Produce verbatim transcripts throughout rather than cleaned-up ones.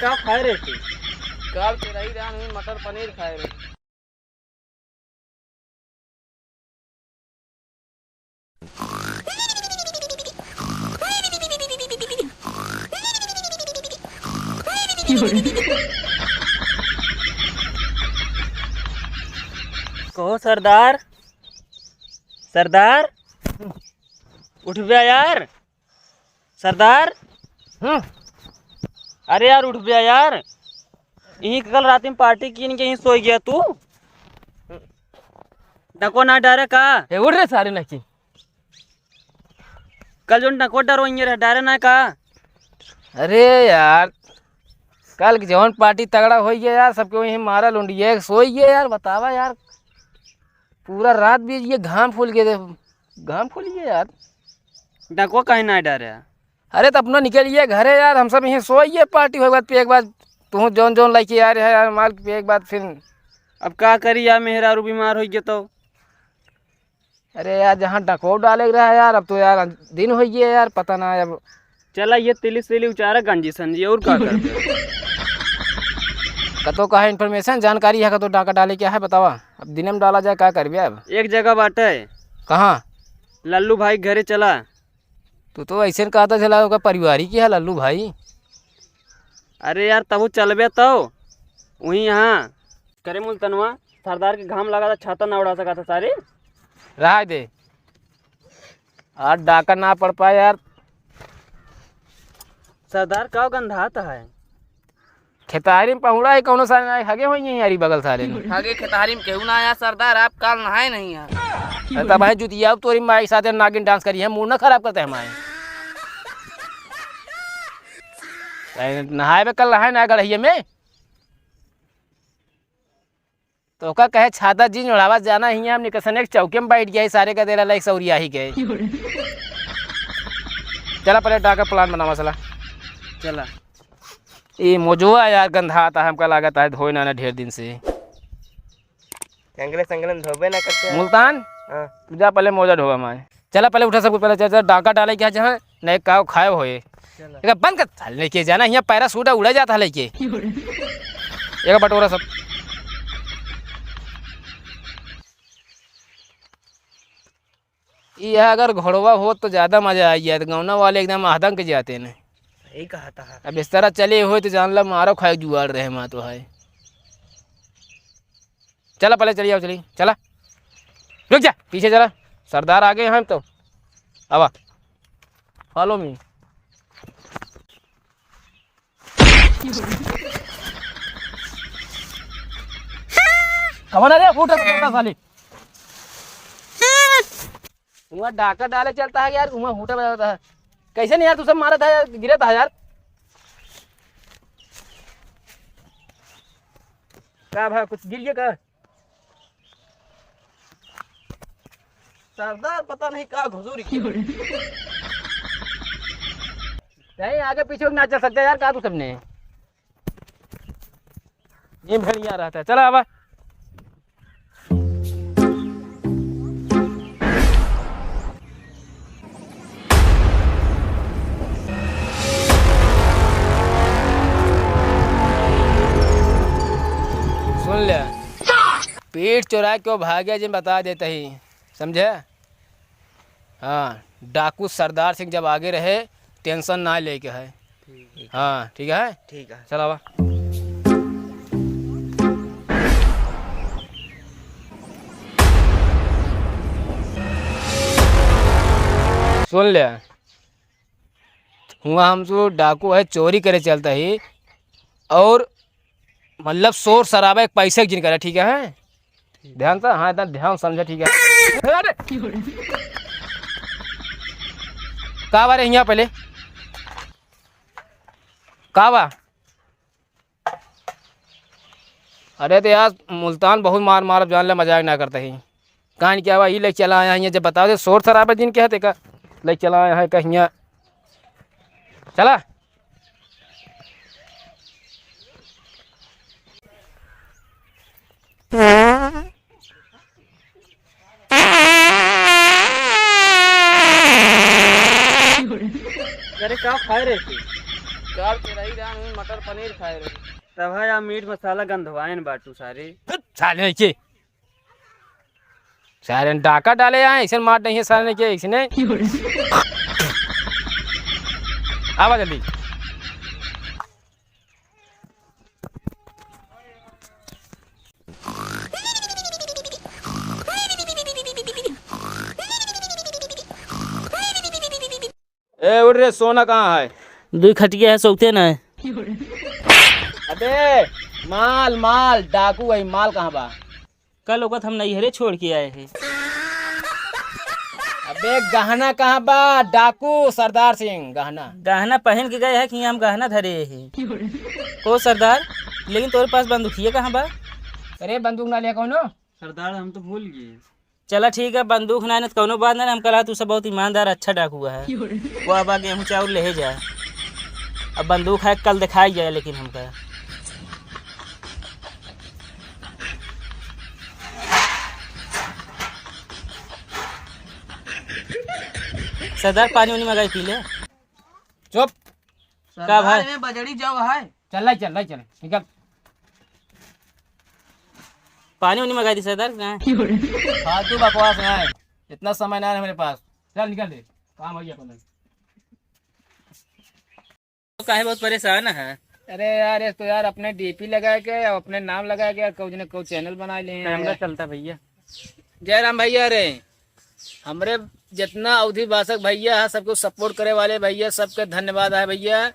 का खाए रहे थे? काल तेरा ही जान हुई, मटर पनीर खाए रहे। कहो सरदार, सरदार, उठ बे यार, सरदार। हम्म। अरे यार, उठ बे यार, यहीं कल रात में पार्टी कीन के यहीं सोई गया तू। डको ना डारे का? ए, उठ रे सारे नकी। कल जोन डको डरो यहीं रह डारे ना का? अरे यार, कल के जवन पार्टी तगड़ा होई गया यार, सबके वहीं मारा लुंडिया एक सोई गया यार, बतावा यार। पूरा रात बीत गया, घाम फूल गए, घाम फूल गया यार। डको काहे ना डारे? अरे तो अपना निकल गया घरे यार, हम सब यहीं सोई गए, पार्टी होए बाद पे एक बार तू जौन जौन लेके आ रहे यार माल पे एक बार फिर। अब का करी यार, मेहरारू बीमार होई गए तो। अरे यार, जहाँ डको डाले के रहा यार, अब तो यार दिन हो गया यार, पता ना अब। चला, ये तिली सिली उचारा गंजी संजी, और का करबे? कतो कहा information, जानकारी है, कतो डाका डाले क्या है, बतावा। अब दिने में डाला जाए, का करबे अब? एक जगह बाटे। कहाँ? लल्लू भाई घरे चला। तू तो ऐसे न कहता चला, ओकर परिवार ही की है लल्लू भाई। अरे यार, तबो चलबे तो वहीं यहाँ। करे मुल्तनवा, सरदार के घाम लगा था, छाता ना उड़ा सका था सारे। रहा दे, आज डाका ना पड़ पाए यार। सरदार का गंधात है? खेतारी में पहुड़ा है, कौनो सारे ना हगे होई हैं यारी बगल सारे में। हगे खेतारी में केहू ना आया सरदार, आप काल नहाए नहीं हैं। अरे तब भाई जुतिया तोरी माई साथे नागिन dance करी है, मूड ना खराब करते हमारे। अरे नहाए बे, कल नहाए ना गड़हिए में। तो ओका कहे छाता जी ओढ़ावा जाना ही, हम निकसन एक चौके में बैठ गया, सारे का देला लाइक सौरिया ही गए। चला पहले डाका plan बनावा साला। चला। ये मोजवा यार गंधात है, हमका लागत है धोए ना, ना ढेर दिन से। संगले संगले में धोबे ना करते हैं। मुल्तान, हाँ। तू जा पहले मोजा ढोवा हमारे। चला पहले उठा सबको पहले, चल, चल, डाका डाले क्या जहाँ, नहीं काव खाए होए। चला। एक बंद कर, साले लेके जाना, यहाँ पैराशूट उड़ा जाता है लेके। एक बटोरा सब। ई अगर घोड़वा होत तो ज्यादा मजा आई जात, गौना वाले एकदम आदंक जाते ने। सही कहा था। अब इस तरह चले होए तो जान ला मारो खाए जुआड़ रहे माँ तो है। चला पहले चली आओ, चली चला, रुक जा पीछे चला, सरदार आगे हैं हम तो। आवा, follow me। कवन अरे फूटा फूटा साले। वहाँ डाका डाले चलता है यार, वहाँ फूटा बजाता है। कैसे नहीं यार, तू सब मारा था यार, गिरा था यार। का भाई कुछ गिर गया का? सरदार पता नहीं का घुसूरी की। नहीं आगे पीछे ना चल सकते यार, का तू सबने। ये भेड़िया रहता है। चला अब। सुन ले, पीठ चोरा के वो भाग्य जिन बता देते ही, समझे? हाँ, डाकू सरदार सिंह जब आगे रहे, tension ना लेके है। ठीक है। हाँ, ठीक है? ठीक है। चल आवा। सुन ले, हुआ हम जो डाकू है, चोरी करे चलता ही, और मतलब शोर शराबा एक पैसे की जिन करे, ठीक है? ध्यान से, हाँ, इतना ध्यान समझे, ठीक है? अरे! का बा रे हियाँ पहले? का बा? अरे तो यार, मुल्तान बहुत मार मारब, जान ले, मजाक ना करते ही। कान क्या बा, ई ले चला आया है, जब बताओ दे, शोर शराबा जिन के है, तेका ले चला आया है कहिया। चला। अरे, का खाए रहे थे? चार के रही रहन, वही मटर पनीर खाए रही। तब है या मीट मसाला गंधवाइन बाटू सारे। साले के सारे डाका डाले आए, ऐसे मार नहीं है सारे के, इसने। आवा जल्दी। ए, उठ रे, सोना कहाँ है? दुई खटिया है, सौते ना है। अबे, माल, माल, डाकू है, माल कहाँ बा? कल ओकत हम नैहरे छोड़ के आए हैं। अबे, गहना कहाँ बा? डाकू सरदार सिंह, गहना। गहना पहन के गए हैं कि हम गहना धरे हैं। ओ सरदार, लेकिन तोरे पास बंदूकिया कहाँ बा? अरे, बंदूक ना लिया कौनो? सरदार, हम तो भूल गए। चला ठीक है, बंदूक ना, ना तो कौनो बात ना, हम कहा तू सब बहुत ईमानदार, अच्छा डाकू है। वो अब गेहूँ चाउर ले जा। अब बंदूक है, कल दिखाई जाए, लेकिन हमका। सरदार, पानी उनी मंगाई पी ले। चुप। का भाई? सरदार, में बजड़ी जाओ है। चल, लाई चल, लाई चल, निकल। पानी उनी मंगाई दी सरदार, ना? फालतू बकवास ना है, इतना समय ना है मेरे पास। चल, निकल दे, काम हो गया अपन। तो काहे बहुत परेशान है? अरे यार, एक तो यार अपने डीपी लगा के और अपने नाम लगा के यार, कोई ने कोई चैनल बना ले हैं कैमरा यार। चलता भैया। जय राम भैया रे, हमरे जितना अवधी भाषक भैया है, सबको सपोर्ट करे वाले भैया, सबके धन्यवाद है भैया।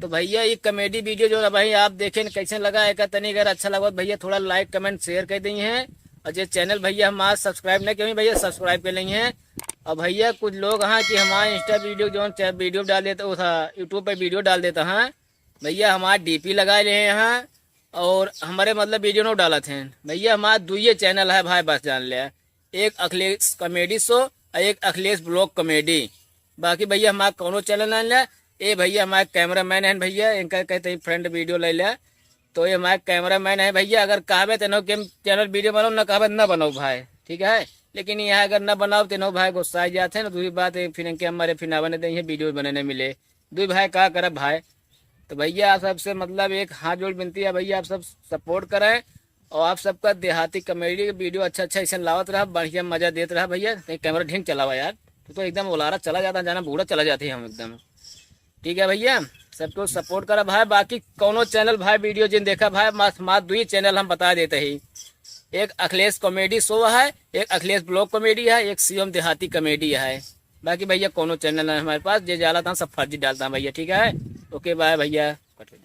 तो भैया, ये कॉमेडी वीडियो जो है भाई, आप देखें कैसे लगा, एक तनी अगर अच्छा लगा तो भैया, थोड़ा लाइक, कमेंट, शेयर कर दी हैं। और जो चैनल भैया हमारा सब्सक्राइब नहीं किए भैया, सब्सक्राइब कर लेंगे। और भैया, कुछ लोग हाँ कि हमारे इंस्टा वीडियो जो चे-, वीडियो डाल देते, वो था, यूट्यूब पे वीडियो डाल देता है भैया, हमारा डीपी लगा ले हैं यहाँ, और हमारे मतलब वीडियो नहीं डालत हैं भैया। हमारा दुइये चैनल है भाई, बस जान ले, एक अखिलेश कॉमेडी शो और एक अखिलेश ब्लॉग कॉमेडी। बाकी भैया हमारा कौनो चैनल नहीं ले। ए भैया, हमारे कैमरा मैन हैं भैया, इनका कहते हैं फ्रेंड वीडियो ले ले। तो ये हमारे कैमरा मैन है भैया, अगर कहबे तेनो के चैनल वीडियो बनाओ, ना कहबे ना बनाओ भाई, ठीक है। लेकिन यहाँ अगर ना बनाओ तेनो भाई गुस्सा आ जाते हैं ना, दूसरी बात है, फिर इनके हमारे फिर ना बने देंगे, वीडियो बने नहीं मिले। दुई भाई का करब भाई। तो भैया, आप सबसे मतलब एक हाथ जोड़ विनती है भैया, आप सब सपोर्ट करें और आप सबका देहाती कॉमेडी के वीडियो अच्छा अच्छा ऐसे लावत रहा, बढ़िया मजा देत रहा भैया। तनी कैमरा ढींग चलावा यार, तू तो एकदम ओलारा चला जाता, जाना बूढ़ा चला जाते हैं हम एकदम। ठीक है भैया, सबको सपोर्ट करा भाई। बाकी कौनो चैनल भाई वीडियो जिन देखा भाई, मात्र मात्र दुई चैनल हम बता देते ही, एक अखिलेश कॉमेडी शो है, एक अखिलेश ब्लॉग कॉमेडी है, एक शिवम देहाती कॉमेडी है। बाकी भैया कौनो चैनल नहीं हमारे पास, जे डालत हैं सब फर्जी डालत हैं भैया, ठीक है। ओके बाय भैया।